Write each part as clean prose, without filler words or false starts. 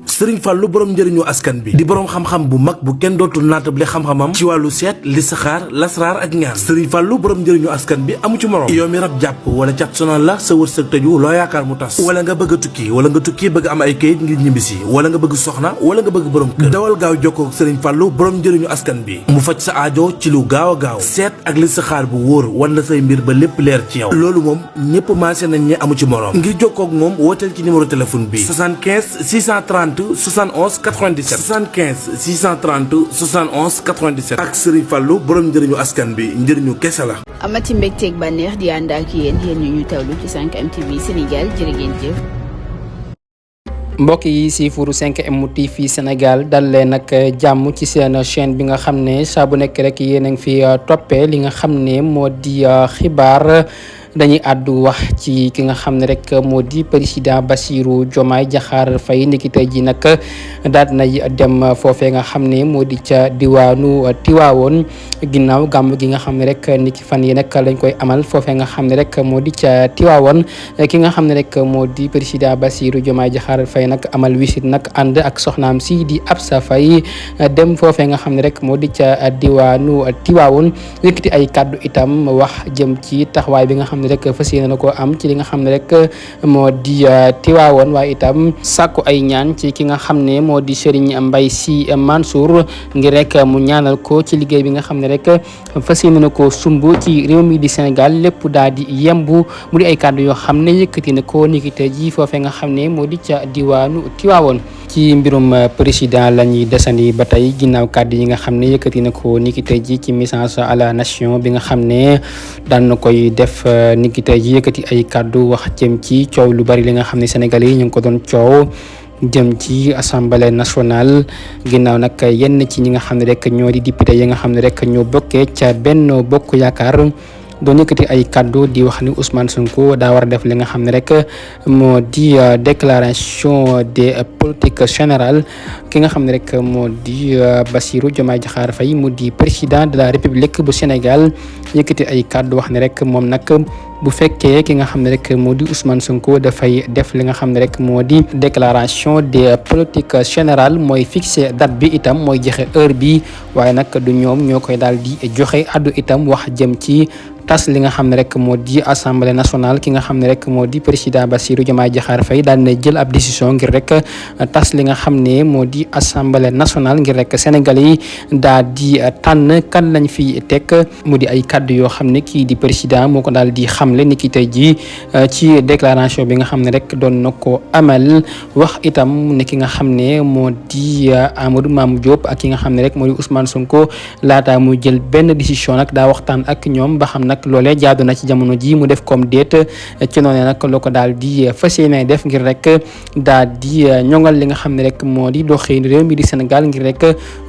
Serigne Fallou borom njëriñu askan bi di borom xam-xam bu mag bu kenn dootul naatable xam-xamam ci wàllu seet listixaar lasraar ak ñaan. Serigne Fallou borom njëriñu askan bi amu ci morom. yow mi rab jàpp wala cat sonal la sa wërsëg tëju loo yaakaar mu tas wala nga bëgg a tukki wala nga tukki bëgg am ay kayit ngir ñibbisi wala nga bëgg soxna wala nga bëgg borom kër dawal gaaw jokkoo ak Serigne Fallou borom njëriñu askan bi mu faj sa aajo ci lu gaaw a gaaw seet ak listixaar bu wóor wan la say mbir ba lépp leer ci yow loolu moom ñëpp maase nañ ñi amu ci morom. ngir jokkoo ak moom wooteel ci numéro téléphone bi 75 630 71 97 75 630 71 97 ak Serigne Fallou borom njëriñu askan bi njëriñu kese la. amati mbégteeg bànneex di ànd ak yéen ñu tawlu ci 5M TV Sénégal jërë ngeen jëf. mbokk yi si furu 5M TV Sénégal dal leen nag jàmm ci seen chaîne bi nga xam ne saa bu nekk rek yéen a ngi fi toppee li nga xam ne moo di xibaar. dañuy àddu wax ci ki nga xam ne rek moo di président Bassirou Diomaye Diakhar Faye niki tey ji nag daal nay dem foofee nga xam ne moo di ca diwaanu Tiwaawoon ginnaaw gàmm gi nga xam ne rek niki fan yi nag lañ koy amal foofee nga xam ne rek moo di ca Tiwaawoon ki nga xam ne rek moo di président Bassirou Diomaye Diakhar Faye nag amal wisit nag ànd ak soxnaam si di Absa Faye dem foofee nga xam ne rek moo di ca diwaanu Tiwaawoon yëkkati ay kàddu itam wax jëm ci taxawaay bi nga xam ne rek fas yéene na ko am ci li nga xam ne rek moo di Tiwaawoon waaye itam sàkku ay ñaan ci ki nga xam ne moo di Serigne Mbaye Sy Mansour ngir rek mu ñaanal ko ci liggéey bi nga xam ne rek fas yéene na ko sumb ci réew mi di Sénégal lépp daal di yemb mu di ay kàddu yoo xam ne yëkkati na ko niki tey ji foofee nga xam ne moo di ca diwaanu Tiwaawoon. ci mbirum président la ñuy desandi ba tey ginnaaw kàddu yi nga xam ne yëkkati na ko niki tey ji ci message à la nation bi nga xam ne daan na koy def niki tey ji yëkkati ay kàddu wax jëm ci coow lu bari li nga xam ne Sénégalais yi ñu ngi ko doon coow jëm ci assemblée nationale ginnaaw nag yenn ci ñi nga xam ne rek ñoo di député yi nga xam ne rek ñoo bokkee ca Benno Bokk Yaakaar doon yëkkati ay kàddu di wax ni Ousmane Sonko daa war a def li nga xam ne rek moo di déclaration des politiques générales ki nga xam ne rek moo di Bassirou Diomaye Diakhar Faye mu di président de la République bu Sénégal yëkkati ay kàddu wax ne rek moom nag bu fekkee ki nga xam ne rek moo di Ousmane Sonko dafay def li nga xam ne rek moo di déclaration des politiques générales mooy fixé date bi itam mooy joxe heure bi waaye nag du ñoom ñoo koy daal di joxe addu itam wax jëm ci tas li nga xam ne rek moo di assemblée nationale ki nga xam ne rek moo di président Bassirou Diomaye Diakhar Faye daal na jël ab décision ngir rek tas li nga xam ne moo di assemblée nationale ngir rek Sénégalais yi daal di tànn kan lañ fi teg mu di ay kàddu yoo xam ne kii di président moo ko daal di xamle ni ki tey ji ci déclaration bi nga xam ne rek doon na ko amal wax itam ne ki nga xam ne moo di Amadou Mame Diop ak ki nga xam ne rek moo di Ousmane Sonko laata mu jël benn décision nag daa waxtaan ak ñoom ba xam nag loolee jaadu na ci jamono ji mu def comme déet ci noonu nag loo ko daal di fas yéene def ngir rek daal di ñoŋal li nga xam ne rek moo di doxin réew mi di Sénégal ngir rek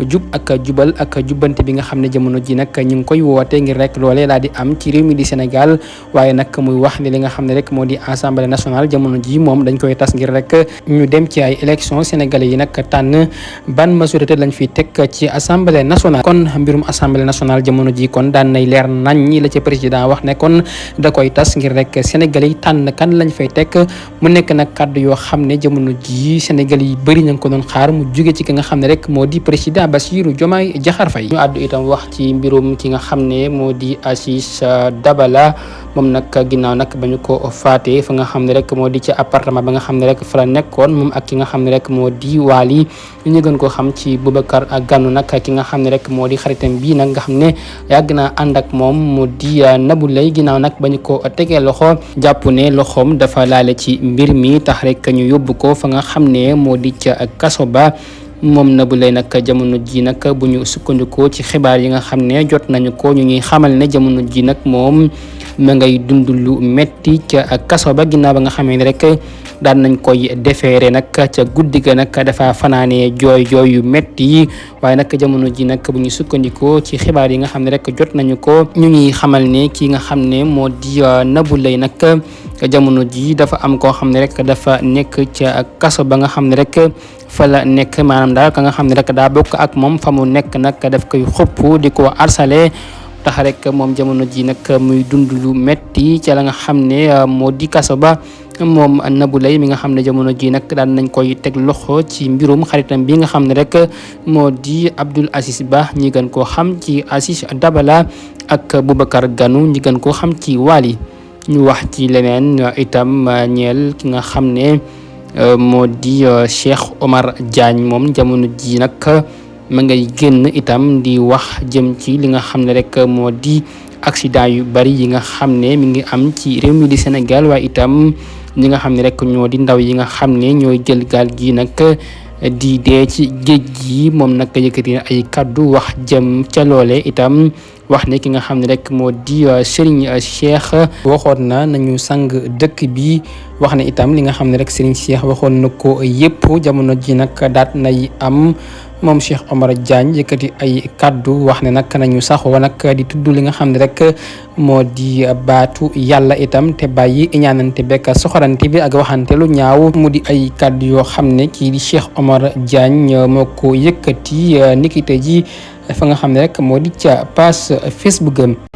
jub ak jubal ak jubbante bi nga xam ne jamono ji nag ñu ngi koy woote ngir rek loolee daal di am ci réew mi di Sénégal waaye nag muy wax ni li nga xam ne rek moo di assemblée nationale jamono ji moom dañ koy tas ngir rek ñu dem ci ay élections sénégalais yi nag tànn ban majorité lañ fi teg ci assemblée nationale. kon mbirum assemblée nationale jamono ji kon daan nay leer nañ ñi la ci président wax ne kon da koy tas ngir rek Sénégalais yi tànn kan lañ fay teg mu nekk nag kàddu yoo xam ne jamono ji Sénégalais yi bëri nañ ko doon xaar mu jóge ci ki nga xam ne rek moo di président Bassirou Diomaye Diakhar Faye. ñu àddu itam wax ci mbirum ki nga xam ne moo di Aziz Dabala moom nag ginnaaw nag ba ñu ko faatee fa nga xam ne rek moo di ci appartement ba nga xam ne rek fa la nekkoon moom ak ki nga xam ne rek moo di Wally ñu gën ko xam ci Boubacar Gano nag ki nga xam ne rek moo di xaritam bii nag nga xam ne yàgg naa ànd ak moom mu di Nabou Leye ginnaaw nag ba ñu ko tegee loxo jàpp ne loxoom dafa laale ci mbir mi tax rek ñu yóbbu ko fa nga xam ne moo di ca kaso ba moom Nabou Leye nag jamono ji nag bu ñu sukkandikoo ci xibaar yi nga xam ne jot nañu ko ñu ñuy xamal ne jamono ji nag moom ma ngay dund lu metti ca kaso ba ginnaaw ba nga xamee ne rek daan nañ koy defeere nag ca guddi ga nag dafa fanaanee jooy yu metti yi waaye nag jamono ji nag bu ñu sukkandikoo ci xibaar yi nga xam ne rek jot nañu ko ñu ngi xamal ne ki nga xam ne moo di Nabou Leye nag jamono ji dafa am koo xam ne rek dafa nekk ca kaso ba nga xam ne rek fa la nekk maanaam daal ka nga xam ne rek daa bokk ak moom fa mu nekk nag daf koy xupp di ko harcelé tax rek moom jamono ji nag muy dund lu metti ca la nga xam ne moo di kaso ba moom Nabou Leye mi nga xam ne jamono ji nag daan nañ koy teg loxo ci mbirum xaritam bi nga xam ne rek moo di Abdoul Aziz Ba ñi gën koo xam ci Aziz Dabala ak Boubacar Ganou ñi gën koo xam ci Wali. ñu wax ci leneen itam ñeel ki nga xam ne moo di Cheikh Omar Diagne moom jamono ji nag ma ngay génn itam di wax jëm ci li nga xam ne rek moo di accident yu bari yi nga xam ne mi ngi am ci réew mi di Sénégal waaye itam ñi nga xam ne rek ñoo di ndaw yi nga xam ne ñooy jël gaal gi nag di dee ci géej gi moom nag yëkkati na ay kaddu wax jëm ca loole itam wax ne ki nga xam ne rek moo di Serigne Cheikh waxoon na nañu sang dëkk bi wax ne itam li nga xam ne rek Serigne Cheikh waxoon na ko yëpp jamono ji nag daat nay am moom Cheikh Omar Diagne yëkkati ay kaddu wax ne nag nañu saxoo nag di tudd li nga xam ne rek moo di baatu yàlla itam te bàyyi ñaanante bekk soxorante bi ak waxante lu ñaaw mu di ay kaddu yoo xam ne kii di Cheikh Omar Diagne moo ko yëkkati nikite ji fa nga xam ne rek moo di ca page Facebook am